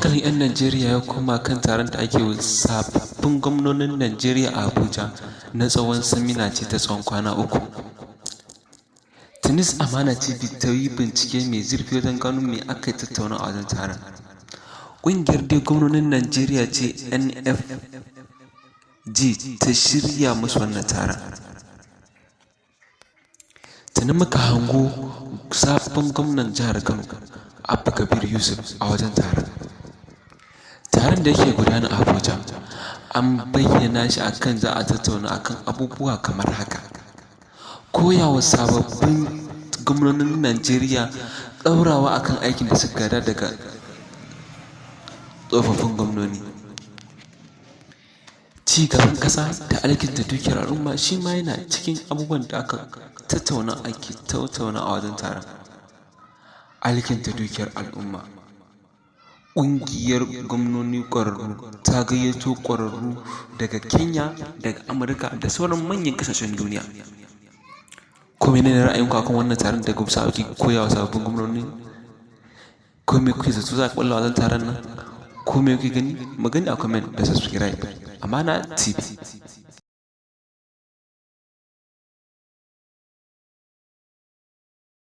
Hankalin 'yan Najeriya ya koma kan taron da ake wa sababbin gwamnonin Najeriya a Abuja na tsawon samina ce ta tsawon kwana 3. Tuni Amana TV ta yi bincike mai zurfi wajen gano me aka tattauna a wajen taron. Ƙungiyar dai gwamnonin Najeriya ce NFG ta shirya musu wannan taron. Tuni muka hango sabon gwamnan jihar Kano, Abba Kabir Yusuf, a wajen taron. Taron da yake gudana a Abuja an bayyana shi akan za a tattauna akan abubuwa kamar haka: koya wa sababbin gwamnonin Najeriya ɗaurawa akan aikin da suka gada daga tsofaffin gwamnoni, ci gaban ƙasa da alkinta dukiyar al'umma shi ma yana cikin abubuwan da aka tattauna ake tattauna a wajen taron. Alkinta dukiyar al'umma. Ƙungiyar gwamnoni ƙwararru ta gayyato ƙwararru daga Kenya, daga Amurka da sauran manyan ƙasashen duniya. Ko mene ne ra'ayinku akan wannan taron da ake koya wa sababbin gwamnoni? Ko me kuke zato za a ƙulla wajen taron nan? Ko me kuke gani? Mu gani a comment da subscribe. Amana TV.